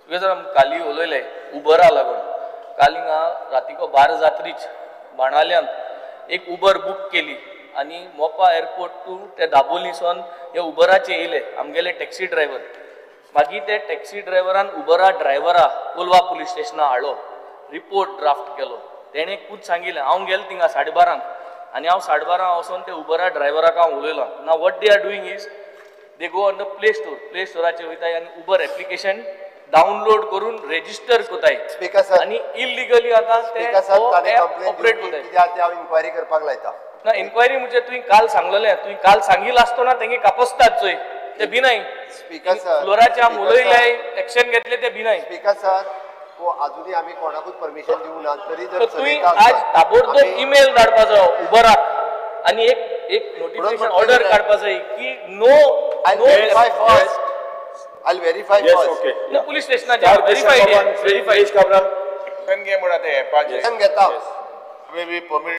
तुवें जर काली उलयले उबरा लागून, काल हिंगा रातीको 12 जात्रीच बाणाल्यान एक उबर बूक केली आनी मोपा एअरपोर्ट टू ते दाबोलीसून हे उबराचे येयले आमगेले टॅक्सी ड्रायव्हर. मागीर ते टॅक्सी ड्रायव्हरान उबरा ड्रायव्हरा कोलवा पुलीस स्टेशना हाडलो, रिपोर्ट ड्राफ्ट केलो. तेणें खूद सांगिलें, हांव गेलो थिंगा 12:30 आनी हांव 12:30 वचोन ते उबरा ड्रायव्हराक हांव उलयलो. Now what they are doing is they go on the Play Store, play स्टोराचेर वयताय आनी उबर एप्लिकेशन डावनलोड करून रेजिस्टर करताय आनी इलिगली आतां ते ऑपरेट करताय. कित्याक ते हांव इन्क्वायरी करपाक लायता. ना इन्क्वायरी म्हणजे तुवें काल सांगलेलें, तुवें काल सांगिल्लें आसतना तेंगे कापस्तात चोय ते भिनाय. स्पीकर सर, फ्लोराचे आमी उलयले, एक्शन घेतले ते भिनाय. स्पीकर सर, अजूनही आमी कोणाकूच परमिशन दिवं ना तरी जर तुवें आज ताबडतोब ईमेल धाडपाचो उबराक आनी एक एक नोटिफिकेशन ऑर्डर काडपा जाय की no no verify first. I verify first. Okay. Police स्टेशनाचेर व्हेरीफाय व्हेरीफाय घेता. परमिट.